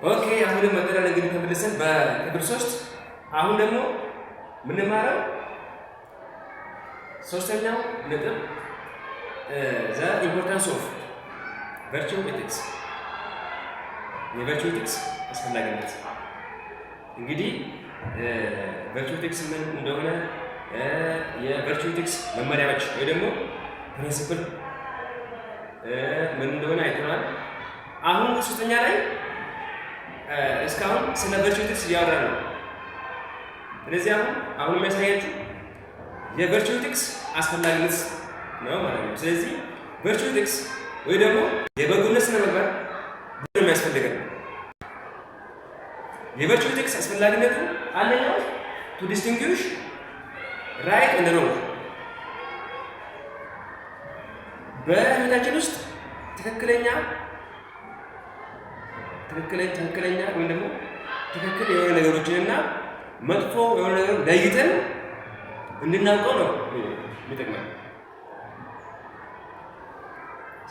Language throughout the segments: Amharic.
Okay፣ አሁንም መጥተናል እንግዲህ ተመልሰን በክፍል 3። አሁን ደግሞ የምንማረው ሶስተኛው ነጥብ the importance of virtue ethics፣ የ virtue ethics አስፈላጊነት። እንግዲህ virtue ethics ምን እንደሆነ፣ የ virtue ethics መመሪያዎች ወይ ደግሞ principle ምን እንደሆነ አይተናል። አሁን ሶስተኛ ላይ እስካሁን ስለ virtue ethics እያወራን ነው። ስለዚህ አሁን የሚያሳያችሁ የ virtue ethics አስፈላጊነት ነው ማለት ነው። ስለዚህ virtue ethics ወይ ደግሞ የበጎነት ስነ ምግባር ነው የሚያስፈልገን። የ virtue ethics አስፈላጊነቱ አንደኛው to distinguish right and wrong፣ በህይወታችን ውስጥ ትክክለኛ ወይም ደግሞ ትክክል የሆነ ነገሮችንና መጥፎ የሆነ ነገር ለይተን እንድናውቀው ነው የሚጠቅመን።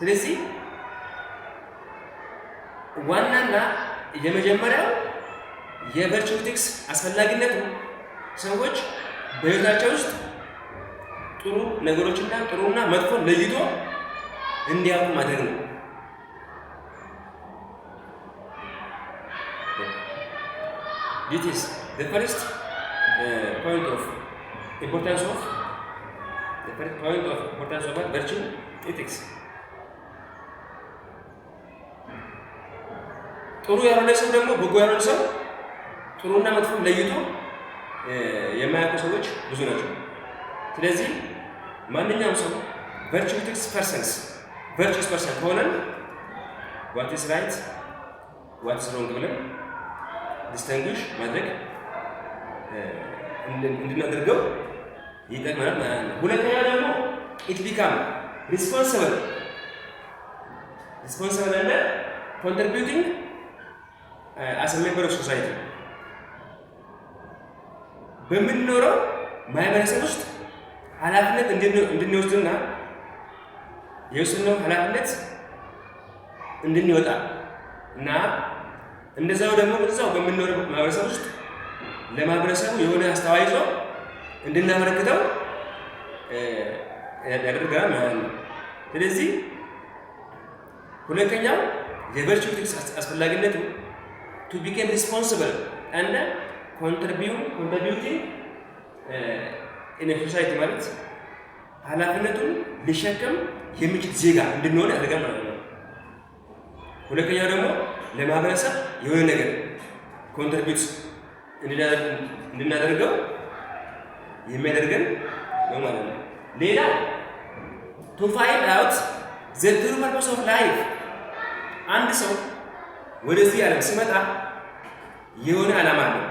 ስለዚህ ዋናና የመጀመሪያው የ virtue ethics አስፈላጊነቱ ሰዎች በህይወታቸው ውስጥ ጥሩ ነገሮችና ጥሩና መጥፎን ለይቶ እንዲያውቁ ማድረግ ነው። This is the first point of importance of the first point of importance of virtue ethics። ጥሩ ያልሆነ ሰው ደግሞ በጎ ያልሆነ ሰው ጥሩና መጥፎን ለይቶ የማያውቁ ሰዎች ብዙ ናቸው። ስለዚህ ማንኛውም ሰው virtue ethics persons፣ virtuous person ከሆነን what is right, what is wrong ብለን distinguish ማድረግ እንድናደርገው ይጠቅመናል ማለት ነው። ሁለተኛ ደግሞ it become responsible and contributing as member of society፣ በምንኖረው ማህበረሰብ ውስጥ ኃላፊነት እንድንወስድና የወሰድነው ኃላፊነት እንድንወጣ እና እንደዛው ደግሞ እዛው በምንኖረው ማህበረሰብ ውስጥ ለማህበረሰቡ የሆነ አስተዋጽኦ እንድናበረክተው ያደርጋል ማለት ነው። ስለዚህ ሁለተኛው የ virtue ethics አስፈላጊነቱ to become responsible and contributing in society ማለት ኃላፊነቱን ሊሸከም የሚችል ዜጋ እንድንሆን ያደርጋል ማለት ነው። ሁለተኛው ደግሞ ለማህበረሰብ የሆነ ነገር contribute እንድናደርገው የሚያደርገን ነው ማለት ነው። ሌላው to find out the true purpose of life። አንድ ሰው ወደዚህ ዓለም ሲመጣ የሆነ ዓላማ አለው።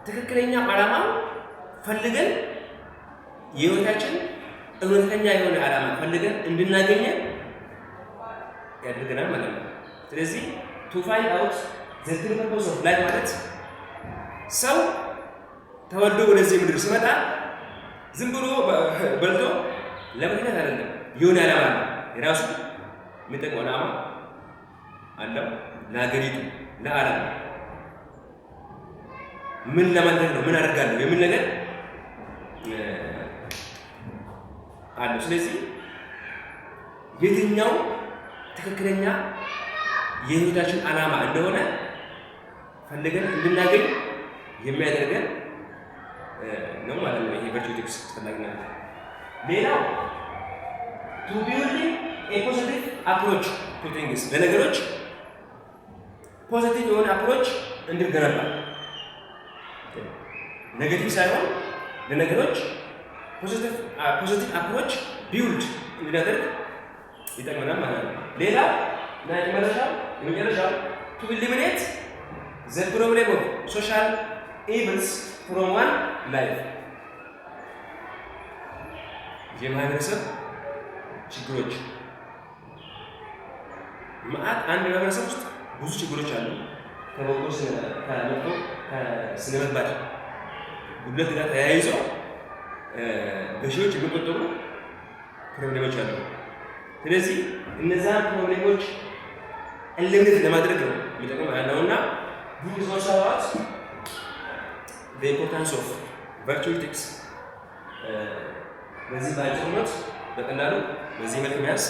ትክክለኛ ዓላማ ፈልገን፣ የህይወታችን እውነተኛ የሆነ ዓላማ ፈልገን እንድናገኘ ያደርገናል ማለት ነው። ስለዚህ to find out the true purpose of life ማለት ሰው ተወልዶ ወደዚህ ምድር ሲመጣ ዝም ብሎ በልቶ ለመተኛት አይደለም። የሆነ ዓላማ አለው። የራሱ የሚጠቅመው ዓላማ አለው። ለሀገሪቱ፣ ለዓለም ምን ለማድረግ ነው፣ ምን አደርጋለሁ የሚል ነገር አለው። ስለዚህ የትኛው ትክክለኛ የህይወታችን ዓላማ እንደሆነ ፈልገን እንድናገኝ የሚያደርገን ነው ማለት ነው። ይሄ virtue ethics አስፈላጊነት። ሌላው to building a positive approach to things፣ ለነገሮች positive የሆነ approach እንድንገነባ፣ negative ሳይሆን ለነገሮች positive approach build እንድናደርግ ይጠቅመናል ማለት ነው። ሌላ እና የመጨረሻው to eliminate the problem of social evils from one life፣ የማህበረሰብ ችግሮች መዓት፣ አንድ ማህበረሰብ ውስጥ ብዙ ችግሮች አሉ። ከበጎ ከመጥፎ ከስነ ምግባር ጉድለት ጋር ተያይዞ በሺዎች የሚቆጠሩ problem ኦች አሉ። ስለዚህ እነዛን problem ኦች eliminate ለማድረግ ነው የሚጠቅም ማለት ነው። እና book is also about the importance of virtue ethics። በዚህ በአጭር note በቀላሉ በዚህ መልክ መያዝ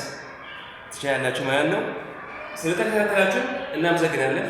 ትችላላችሁ ማለት ነው። ስለተከታተላችሁን እናመሰግናለን።